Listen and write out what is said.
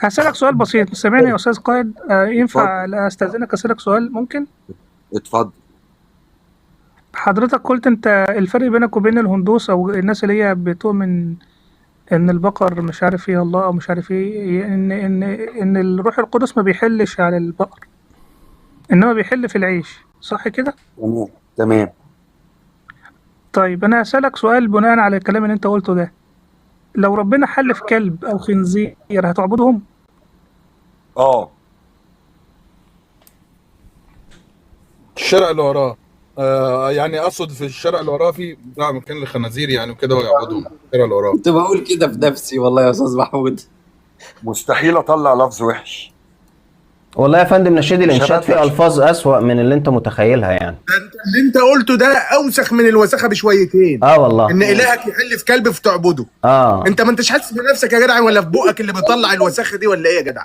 هسألك سؤال بسيط، سامعني يا أستاذ قائد؟ ينفع اتفضل. أستأذنك أسألك سؤال ممكن؟ اتفضل. حضرتك قلت أنت الفرق بينك وبين الهندوس أو الناس اللي هي بتؤمن إن البقر مش عارف إيه الله أو مش عارف إيه، إن الروح القدس ما بيحلش على البقر، إنما بيحل في العيش، صح كده؟ تمام تمام. طيب أنا هسألك سؤال بناء على الكلام اللي أنت قلته ده، لو ربنا حل في كلب أو خنزير هتعبدهم؟ اه الشارع اللي وراه، يعني اقصد في الشارع اللي وراه في بتاع مكان الخنازير يعني وكده، ويعبدهم الشارع اللي وراه. كنت بقول كده في نفسي والله يا استاذ محمود. مستحيل اطلع لفظ وحش. والله يا فندم نشيد مش الانشاد فيه هبقى الفاظ اسوأ من اللي انت متخيلها يعني. ده انت اللي انت قلته ده اوسخ من الوسخة بشويتين. اه والله. ان الهك يحل في كلب فتعبده. اه انت ما انتش حاسس بنفسك يا جدع، ولا في بقك اللي بيطلع الوسخة دي ولا ايه يا جدع؟